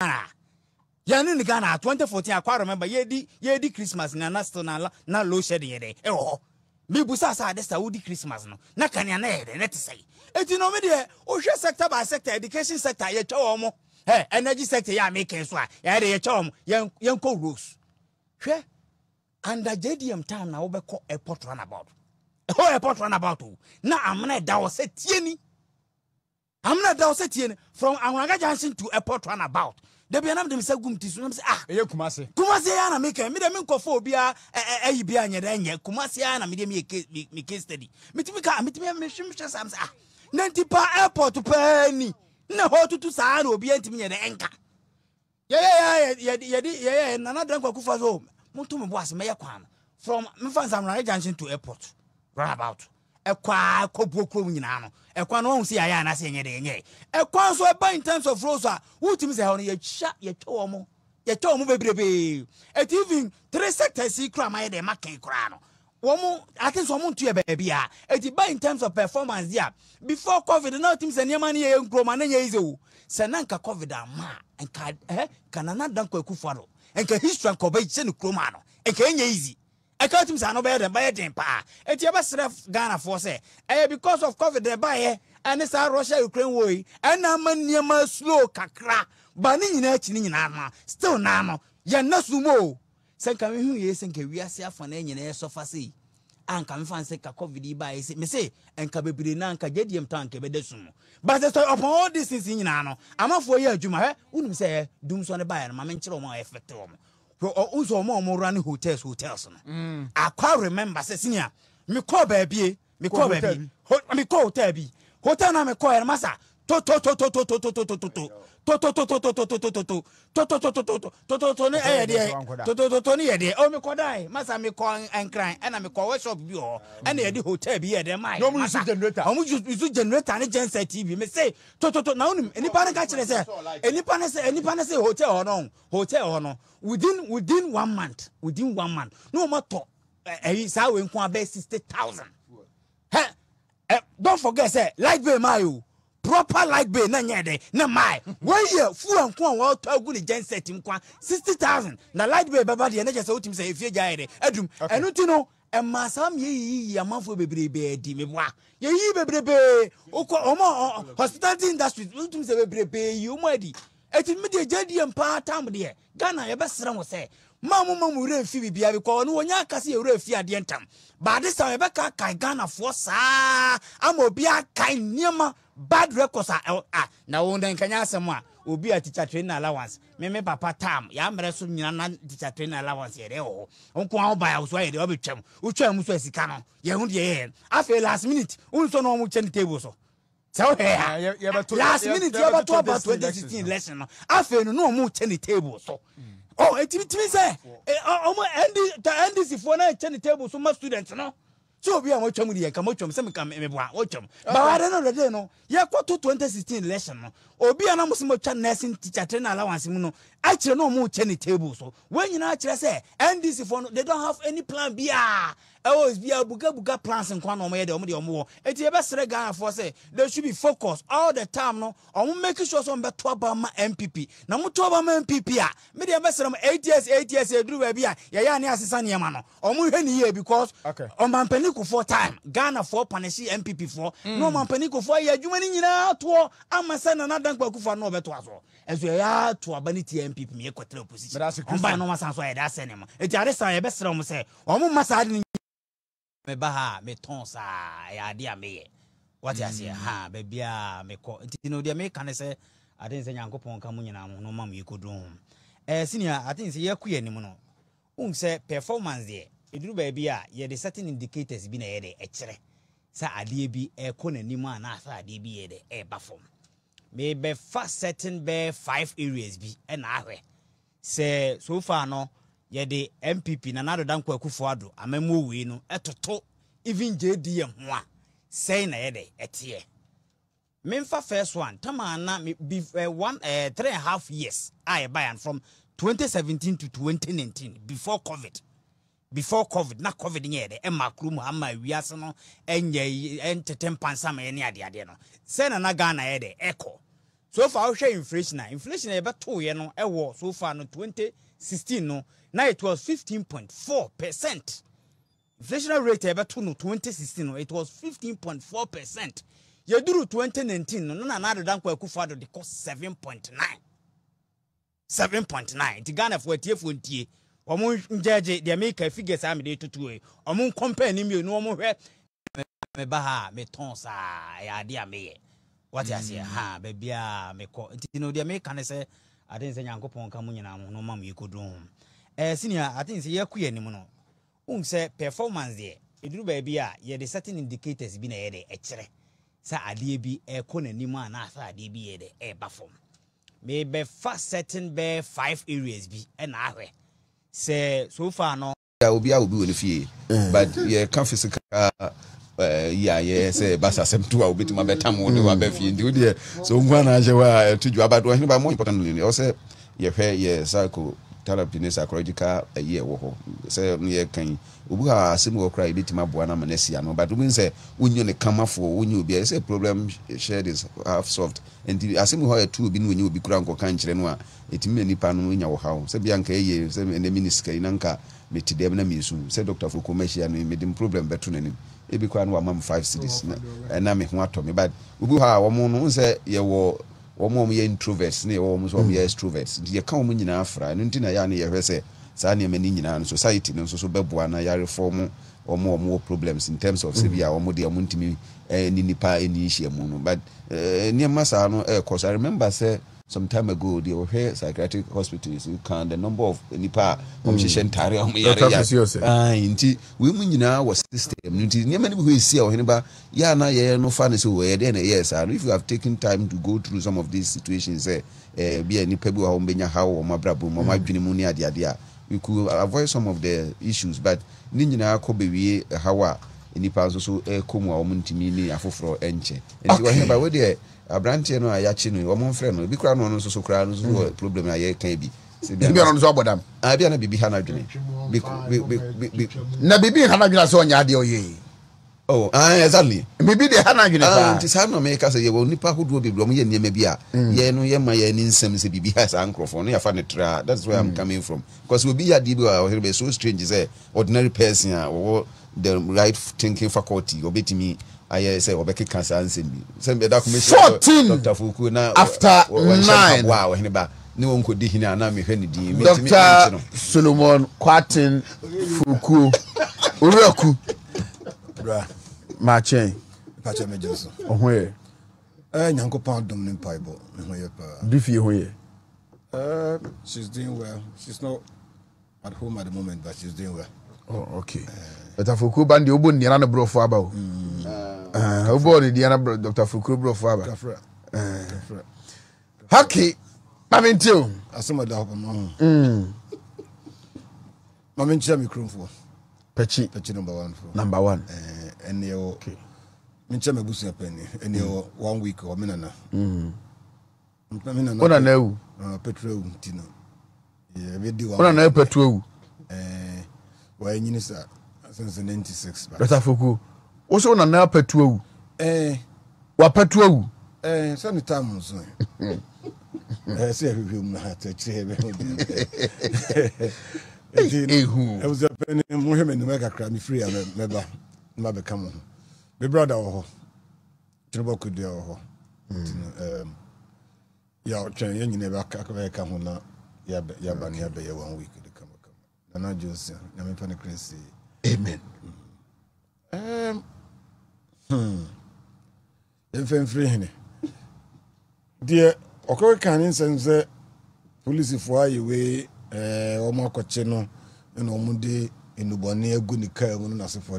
Ghana. Yɛne ne Ghana 2014 akɔ. Remember, yɛdi Christmas na still na load shedding yɛ dɛ ɛwɔ hɔ. Mibusa sɛ ade sa wodi Christmas no na kanea na yɛ dɛ na te sɛ eti no mi deɛ, wohwɛ sector by sector, education sector yɛtwa wɔn mo, ɛ energy sector yɛ a meka so a yɛyɛ dɛ yɛtwa wɔn. Yɛn kɔ roads, hwɛ, under JDM time na wobɛkɔ airport runabout ɛhɔ, airport runabout o, na amena ɛda hɔ sɛ tie ni, amena ɛda hɔ sɛ tie ni from Anloga Junction to airport runabout. Dabi, anam de mi sɛ gum ti so nam sɛ, ah. Ɛyɛ Kumase. Kumase yɛ na meka. Mi de mi nkɔfo obiara ɛ ɛ ɛyi bi anyɛ dɛ nyɛ Kumase yɛ na mi de mi yɛ case, mi case study. Mitumi ka, mitumi mi hwɛ mi hwɛ sam sɛ, ah, na nti pa airport pɛɛ ni na hɔ tutu saa na obiara ntumi nyɛ dɛ ɛnka yɛyɛ yɛ yɛde yɛyɛ Nana Dankwa Akufo so mo to mi bo ase mɛyɛ kwan no from mefa nsamrare Junction to airport roundabout, ɛkɔ a ɛkɔ buo kurom nyinaa no, ɛkwan no wɔn si yɛayɛ anaasɛ yɛnyɛ dɛ yɛnyɛ ɛkwan so. Ɛba in terms of roads a, wotumi sɛ ɛhɔ no yɛtwa wɔn bebrebe. Eti even three sectors yi kura ma yɛ dɛ ma kɛn koraa no, wɔn ati nso wɔn nto yɛ baabi a. Eti ba in terms of performance di a, before COVID na otumi sɛ nneɛma no yɛ nkuroma na nyɛ easy o. Sɛ na nka COVID ama a, nka nka Nana Dankwa Akufo-Addo nka history nka ɔbɛhyɛ ne kurom ano, nka ɛnyɛ easy. Ɛka otumi sɛ ano bɛyɛ den, bɛyɛ den paa. Eti yɛbɛsrɛ Ghanafoɔ sɛ ɛyɛ because of COVID ɛbaeɛ ɛne saa Russia Ukraine war yi ɛna ama nneɛma slow kakra ba. Ne nyinaa akyi ne nyinaa no, still naa no yɛn nna so mu o. Sɛ nka mehu yɛ sɛ nka wiase afa no nyinaa ɛsɔfa sei a, nka mefa sɛ nka COVID yi baeɛ sɛ mese nka bebree na nka JDM ta nka ɛbɛda sum mu. But sɛ upon all these things nyinaa no, amanfoɔ yɛ adwuma. Hwɛ, wonim sɛ dum sɔ ne baeɛ no, ma menkyerɛ wɔn a ɛfɛte wɔn. Hwɛ, nso wɔn a wɔn run hotels no akɔ. Remember sɛ senior, mekɔɔ baabi, mekɔɔ baabi, mekɔɔ hotel bi, hotel na mekɔɔ yɛ no, masa tototototototototo totototototototo totototototototo ne ɛyɛ deɛ totototo ne yɛ deɛ ɔ mekɔ dan, masa mekɔ Nkran ɛna mekɔ workshop bi wɔ hɔ ɛna yɛde hotel bi yɛ dɛ maa yɛ. Masa ɔmo use generator ne genset bi. Me se tototo na wonim nipa no ka kyerɛ sɛ nipa no sɛ hotel hɔ no, hotel hɔ no, within one month, within one month na wɔn atɔ ɛyi saa wei nko abɛɛ 60,000. Hɛ ɛ, don't forget sɛ light bill maa yi o, proper light bill na nyɛ dɛ na maa wɔyɛ fuel nko a wɔtɔ agu ne genset nko a 60,000, na light bill bɛba deɛ ne kyɛ sɛ wotumi sɛ efie gya yɛ dɛ adum. Ɛno ti no ɛmaa saa mmea yiyi amanfoɔ bebrebe adi. Meboa yɛyiyi bebrebe wokɔ ɔmo hospitality industry, wotumi sɛ bebrebe yi ɔmo adi. Eti mi deɛ, JDM paa tam deɛ, Ghana yɛbɛsrɛ mo sɛ maa mo ma mo werɛ mfi biribiara bi kɔ ɔno wɔnya aka sɛ yɛwerɛ fi adeɛ ntam baade sa yɛbɛka kae Ghanafoɔ saa ama obi akae nneɛma bad records a ɛwɔ a na wɔn dɛ nkanya asɛm a obi a teacher training allowance. Me papa tam yɛammerɛ so nyina na teacher training allowance yɛ dɛ wɔ hɔ nko a. Woba a so ayɛ deɛ wabɛtwam, wotwa mu so a sika no yɛho deɛ yɛyɛ. Afei last minute wonsɔ na ɔmo kyɛ ne table so sɛ wohwɛ a, last minute yɛbɛto aba 2016 election no, afei no na ɔmo kyɛ ne table so. Ɔ etimi timi sɛ ɔmo ND NDC foɔ na kyɛ ne table so ma student no sɛ obi a wɔatwa mu deɛ nka mɔtwam sɛ meka meboa wɔtwam bawade no dede no. Yɛkɔto 2016 election no, obi a na mo sɛ mɔtwa nursing teacher training allowance mu no akyerɛ na ɔmo kyɛ ne table so. Wɔn nyinaa kyerɛ sɛ NDC foɔ no, they don't have any plan biara ɛwɔ bia bugabuga plans nko na ɔmo yɛ deɛ ɔmo deɛ ɔmo wɔ. Eti yɛbɛsrɛ Ghanafoɔ sɛ they should be focused all the time no, ɔmo make sure sɛ ɔmo bɛto aba ma NPP. Na mo to aba ma NPP a, me deɛ bɛsrɛ mo, 8 years, 8 years eduru baabi a yɛyɛ ane asesa nneɛma no, ɔmo hwɛ ne yie because ɔmampanin Kufuor time, Ghanafoɔ punish NPP foɔ na ɔmampanin Kufuor yɛ adwuma no nyinaa toɔ ama sɛ Nana Dankwa Akufo no ɔbɛto aso ɛso yɛyɛ ato aba ne tia NPP mi yɛkɔtena opposition. Ɔmo ba na ɔmo asan so ayɛ de asɛ ne mo. Eti ade san yɛbɛsrɛ ɔmo sɛ ɔmo mma saa de no. Meba ha a, metɔn saa, ɛyɛ ade a meyɛ, wate aseɛ ha baabi a mekɔ. Nti no deɛ meka ne sɛ ade sɛ Nyankopɔn ka mo nyinaa mo no ma mo yɛkɔduru ho. Ɛɛ senior, ate sɛ yɛkɔ yɛ anim no, wohu sɛ performance deɛ, ɛduru baabi a yɛde certain indicators bi na ɛyɛ de ɛkyerɛ sɛ adeɛ bi ɛkɔ n'anim a na sɛ adeɛ bi yɛ de ɛba fam. Mebɛfa certain bɛɛ five areas bi ɛna ahwɛ sɛ so far no yɛde NPP Nana Addo Dankwa Akufo-Addo amammuo wei no ɛtoto even JDM ho a, sɛn na yɛde ɛteɛ. Memfa first one tama na me be one 3.5 years a yɛbaeɛ from 2017 to 2019, before COVID, before COVID na COVID nyɛ dɛ ɛma kurom ha ma wiase no ɛnyɛ ɛntete mpansam ne adeadeɛ no sɛ na Ghana yɛ dɛ ɛkɔ. So far wohwɛ inflation a, inflation a yɛbɛtoeɛ no wɔ so far no 2016 no, na it was 15.4%. Inflationary rate a yɛbɛto no 2016 no, it was 15.4%. Yɛduru 2019 no, na Nana Addo Dankwa Akufo-Addo de kɔ 7.9. 7.9 nti Ghanafoɔ atiefoɔ ntie, wɔn ngyɛgye deɛ meka figures a mede totoɔ yi, wɔn nkɔmpɛ ne mmienu, wɔn hwɛ. Meba ha a metɔn saa, ɛyɛ adeɛ a meyɛ. Wate aseɛ? Ha, baabiara mekɔ. Nti no deɛ meka ne sɛ, I think sɛ Nyankopɔn nka mo nyinaa mo ho na ɔma mo yɛkɔduru ho. Eh, senior, I think sɛ yɛkɔ yɛn anim no, wohu sɛ performance deɛ, ɛduru baabi a yɛde certain indicators bi na ɛyɛ dɛ ɛkyerɛ sɛ adeɛ bi ɛrekɔ n'anim anaasɛ adeɛ bi yɛ dɛ ɛreba fam. Mebɛfa certain bɛyɛ five areas bi na ahwɛ sɛ so far no. Obiara wɔ bi wɔ ne fie but yɛka physical yi a yɛ sɛ ɛba sɛ asɛm to a wobɛtumi abɛtam wo de waba fie nti wodeɛ sɛ wo nko ana ahyɛ hɔ a ɛto dwa. But ɔhene ba, more importantly ɛwɔ sɛ yɛhwɛ yɛ psychotherapy ne psychological ayi ɛwɔ hɔ sɛ yɛka yi obi hɔ a asɛm wɔ koraa yɛbɛtumi aboa no ama no asi ano, but wobɛhu sɛ wonyɛ ne kamafoɔ, wonyɛ obi a ɛsɛ problem shared is half solved. Nti asɛm wɔ hɔ a ɛto obi ne ɔnyɛ obi koraa nkɔka nkyerɛ no a, ɛtumi ma nipa no nya ɔhaw. Sɛ bia nka ɛyɛ sɛ ɛnɛ menni sika yi na nka mete dɛm na meresu sɛ Doctor Foku mahyia no yi, mede me problem bɛto n'anim. Ebi koraa no wama me 5 cedis na ɛna me ho atɔ me. But obi hɔ a wɔn no, wohu sɛ yɛwɔ wɔn a wɔyɛ introverts ne yɛwɔ wɔn nso a wɔyɛ extroverts. Nti yɛka wɔn nyinaa fra. Ɛno nti na ɛyɛ a na yɛhwɛ sɛ saa nneɛma no nyinaa no society no nso so bɛboa na yɛareform wɔn a wɔwɔ problems in terms of sɛ bi a wɔn deɛ wɔntumi ne nipa nni nhyiamu no. But nneɛma saa no ɛrekɔ so. I remember sɛ some time ago deɛ wɔhwɛ psychiatric hospitals kan the number of nipa a wɔn hyehyɛ ntaare a wɔn yare yare. Nti wei mu nyinaa wɔ system no. Nti nneɛma no bi hɔ esi a ɔhene ba yɛ a na yɛyɛ no fa no sɛ ɛyɛ deɛ na ɛyɛ saa no. If you have taken time to go through some of these situations sɛ bi a nipa bi wɔ hɔ wɔn bɛnya haw wɔn abrabɔ mu, wɔn adwene mu ne adeade a, we could avoid some of the issues. But ne nyinaa kɔ bɛwie haw a nipa nso so ɛkɔ mu a wɔn ntumi ne afoforɔ nkyɛ. Nti ɔhene ba, wei deɛ aberanteɛ no a yɛakye no yi, wɔn mfrɛ no. Ebi koraa no ɔno nso so koraa no nso wɔ problem a yɛreka bi. Ebi ɔno nso abɔ dam. Ah, ebi a na biribi ha n'adwene. Bi bi bi bi. Na biribi ha n'adwene asɛ ɔnyɛ adeɛ ɔyɛ yi. Oh, ah, exactly. Biribi deɛ ha n'adwene paa. Nti saa na meka sɛ yɛwɔ nipa ahodoɔ bebree, wɔn yɛ nneɛma bi a yɛn no yɛma yɛn ani nsɛm sɛ biribi ha saa nkurɔfoɔ no, yɛafa no tra. That's where I'm coming from. Because obi yɛ adeɛ bi wɔ ɔhene bɛ so strange sɛ ordinary person a wɔwɔ the right thinking faculty ɔbɛtumi ayɛ sɛ ɔbɛkeka saa nsɛm bi sɛ ɛda ko mɛhyia Dr. Fokuo na after wɔnhyɛ 9 mpaboa a ɔhene ba ne wɔn nkɔdi hene a na mehwɛ ne din mentumi ankye Dr. no. Solomon Kwaten Fokuo Owuraku. Bra. Maakyɛn. Pakyɛ me gye so. Ɔho yɛ. Eh, Nyankopɔn adom ne mpaebɔ ne ho yɛ paa. Du fie ho yɛ. She's doing well. She's not at home at the moment, but she's doing well. Oh, okay. Dr. Fokuo ba deɛ wobɔ ne deɛ na ne borɔfo aba o. Wobɔ ne deɛ na Dr. Fokuo borɔfo aba. Kafra. Kafra. Haki, ma me ntie o. Asɛm ɛda hɔ pa ma ho. Ma me nkyerɛ me kuromfoɔ. Pɛkyi. Pɛkyi number one foɔ. Number one. Ɛne ɛwɔ. Okay. Me nkyerɛ me abusua panyin. Ɛne ɛwɔ one week wɔ me nana. Me nana. Wo nana awu. Petro awu nti no. Yɛbɛdi one. Wo nana Petro awu. Wɔanyini sa since 96. Dr. Fokuo, wo so wo nana Petro awu. Eh. Wapɛto awu. Eh, sɛ ne tam nso ɛ. Eh, sɛ yɛhwehwɛ mu na akyerɛ yɛbɛhu deɛ. Nti Ehu. abusua panyin, mohwɛ m'anim kakra, mefiri a mɛba na mabɛka mo ho. Me brother wɔ hɔ. Twenebɔ Kodua wɔ hɔ. Nti no, yɛ twɛn yɛn nyinaa bɛka ho na yɛaba ne yɛabɛyɛ one week de kama kama. Nana Johnson, Nyame mfa ne kra nsie. Amen. Yɛmfa mfiri hene. Deɛ ɔkɔkeka ne nsɛm sɛ polisifoɔ ayɛ wei, wɔn akɔkye no na wɔn de nnubɔne agu ne kaa mu no n'asefoɔ.